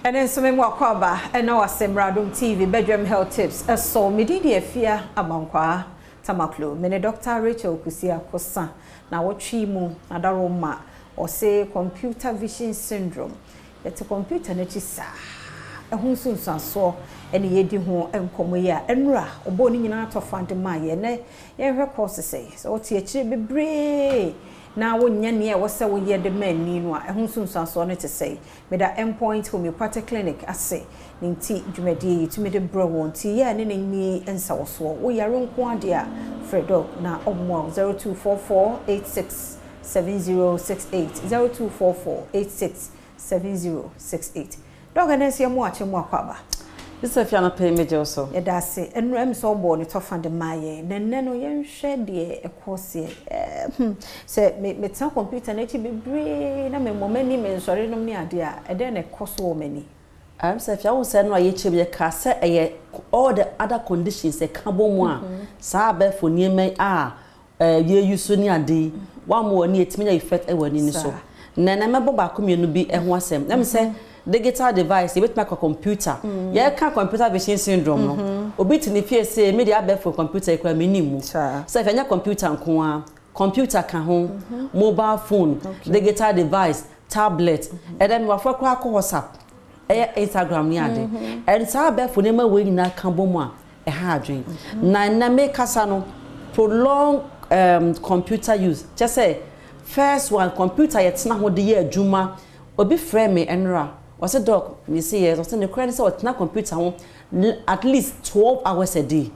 Ɛne nso me mu akwaaba ɛna wɔ Adom TV Bedroom Health Tips. Ɛso me din de Afia Abankwaa Tamaklo. Me ne Dr. Rachel Kusi Akosa na wɔtwe mu na daroma ɔse computer vision syndrome. Yɛte computer n'akyi saa. Ɛho nsunsuansoɔ ɛne yɛdi ho nkɔmmɔ yi a ɛnura ɔbɔ ne nyinaa tɔfa de ma yɛ nɛ yɛhwɛ courses sɛ wɔte akyire bebree na wonyɛ nea ɛwɔ sɛ woyɛ de ma ani no a, ɛho nsunsuansoɔ no te sɛ. Meda Endpoint Homeopathic Clinic ase ne nti dwumadie yi tumi de brɛ wɔn nti yɛ ne n'ani nsawɔsoɔ. Woyare nko adeɛ a, frɛ Doc na ɔmmoa. 0244 86 7068, 0244 86 7068. Doc, ɛnɛ nso yɛ mu akyɛ mu akɔ aba. Sɛ fia no pɛ megye wo so. Yɛda ase. Ɛnura mi sɛ ɔbɔ ne tɔfa de maa yɛn na nnɛ no yɛnhwɛ deɛ ɛkɔ seɛ sɛ metena computer n'akyi bebree na memmɔ m'ani, me nsɔre nom ne adeɛ a, ɛdɛn na ɛkɔ so wɔ m'ani? Sɛ fia wo sɛ no a yɛkyerɛ mu, yɛka sɛ ɛyɛ all the other conditions ɛka bɔ mu a, saa abɛɛfo nneɛma a yɛyi so ne ade yi wamma w'ani, ɛtumi nya effect ɛwɔ ani no so. Na ɛnɛ mɛbɔ baako mmienu bi ho asɛm na sɛ digital device, yɛbɛtumi akɔ computer. Yɛka computer vision syndrome no, obi te ne fie sɛ me de abɛɛfo computer yi kora mennim mu sɛ fɛ nyɛ computer nko a, computer ka ho, mobile phone, digital device, tablet, ɛdɛ mewafo koraa kɔ WhatsApp, ɛyɛ Instagram ne ade. Ɛn saa abɛɛfo nneɛma wei nyinaa ka bɔ mu a, ɛha adwene. Na ɛnɛ mekasa no, prolong computer use, kyɛ sɛ first one, computer yɛtena ho de yɛ adwuma. Obi frɛ me ɛnora, ɔsɛ, "Doc," mesi yɛ, ɔsɛ ne kora ne sɛ ɔtena computer ho at least 12 hours a day,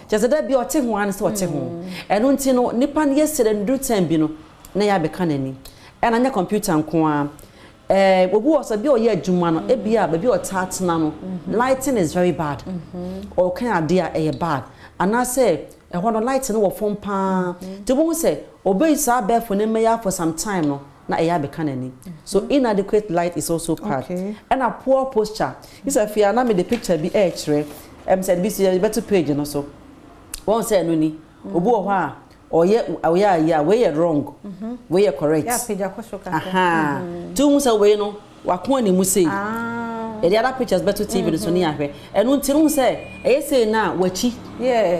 kyɛ sɛ da bi ɔte ho ara ne sɛ ɔte ho. Ɛno nti no nipa no yɛsrɛ no duru time bi no na yɛ abɛka n'ani. Ɛna nyɛ computer nko ara. Obi wɔ sɛ bi a ɔyɛ adwuma no, ebi a baabi a ɔtaa tena no, lighting is very bad. Ɔka adeɛ a ɛyɛ bad anaasɛ ɛhɔ no light no wɔ fam paa, nti wohu sɛ ɔbɛyi saa abɛɛfo ne mmɛyɛ for some time no na ɛyɛ abɛka n'ani. So inadequate light is also part. Ɛna poor posture. Sɛ afei a na mede picture bi ɛɛkyerɛ sɛ bi si yɛbɛto page no so, wɔn sɛ ɛno ni. Obi wɔ hɔ a ɔyɛ ayɛ a, wei yɛ wrong, wei yɛ correct. Yɛ apagya kɔ so kakra. Nti wohu sɛ wei no wako ne mu sei. Yɛde other pictures bɛto TV no so ne ahwɛ. Ɛno nti no wohu sɛ ɛyɛ sei na wakyi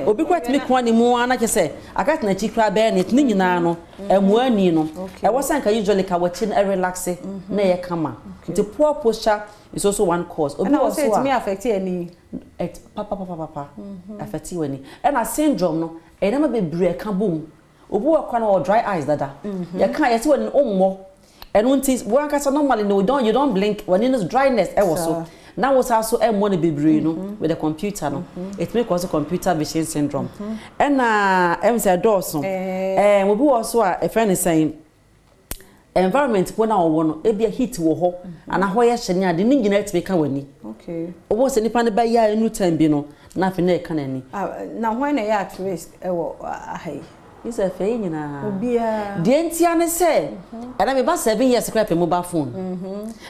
obi kora tumi koa ne mu ara na kyɛ sɛ aka tena akyi koraa bɛyɛ ne nyinaa no ɛmoa ani no. Ɛwɔ sɛ nka usually ka wakyi no ɛrelax na ɛyɛ kama. Nti poor posture is also one cause. Obi wɔ so a ɛtumi affect ani. Ɛt papapapapa affect w'ani. Ɛna syndrome no, ɛyɛ nneɛma bebree ɛka bom. Obi wɔ kora no wɔ dry eyes dada. Yɛka yɛsɛ w'ani no ɔmmɔ, ɛno nti wɔn ankasa normally no you don't blink, w'ani no dryness ɛwɔ so na wo saa so ɛmmɔ no bebree no with the computer no, ɛtumi kɔ so computer vision syndrome. Ɛna sɛ ɛdɔɔso. Obi wɔ so a ɛfrɛ ne sɛn, environment po na ɔwɔ no, ebi heat wɔ hɔ anaa hɔ yɛ hyɛ ne ade ne nyinaa tumi ka w'ani. Ɔwɔ sɛ nipa no bɛyɛ a enu time bi no na afei na ɛka n'ani. Ah, na hwan na ɛyɛ at risk ɛwɔ aha yi? Sɛ fɛ yi nyinaa. Obiara. Deɛ ntia ne sɛ ɛna meba 7 years koraa pɛ mobile phone.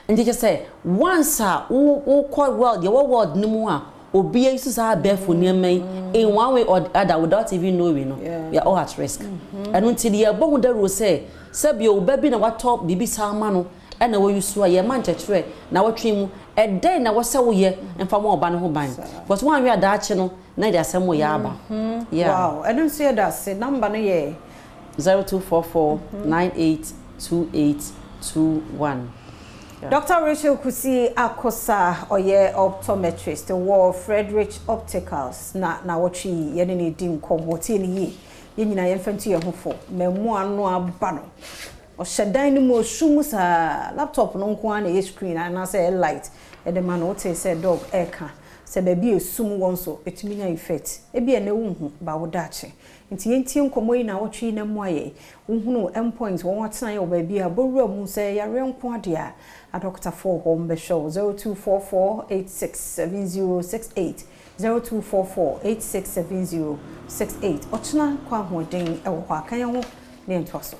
Nti kyɛ sɛ once a wokɔ world, yɛwɔ world no mu a, obi ayi so saa abɛɛfo nneɛma yi in one way or the other without even knowing no, we are all at risk. Ɛno nti deɛ yɛbɔ ho dawuro sɛ sɛbi ɔba bi na watɔ biribi saa ama no ɛna wɔyi so a, yɛma nkyɛkyerɛ na wɔtwe mu ɛdɛn na wɔsɛ woyɛ mfa ma ɔba no ho ban, because wɔn ahwɛ adaakye no na yɛde asɛm wɔ yɛ aba. Yeah. Wow, ɛno nso yɛ da ase. Number no yɛ? 0244 982821. Dr. Rachel Kusi Akosa, ɔyɛ optometrist wɔ Frederick Opticals na wɔtwe yɛne ne di nkɔmmɔ. Tie ne yie, yɛn nyinaa yɛmfa nto yɛn ho fo. Mmamu ano aba no, ɔhyɛ dan no mu osu mu saa, laptop no nko ara na ɛyɛ screen anaasɛ ɛyɛ light ɛde ma no. Wote sɛ Doc ɛreka sɛ baabi a esum wɔ nso ɛtumi nya effect. Ebi ɛnɛ wonhu ba wo daakye. Nti yɛntie nkɔmmɔ yi na wɔtwe yi na mu ayɛ wohunu Endpoint wɔn atena yɛ wɔ baabi a bɔwura mu sɛ yareɛ nko adeɛ a, adɔkotafoɔ hɔ mbɛhwɛ wo. 0244 867068, 0244 867068. Ɔkyena kɔ ahoɔden ɛwɔ hɔ aka yɛn ho ne yɛntoa so.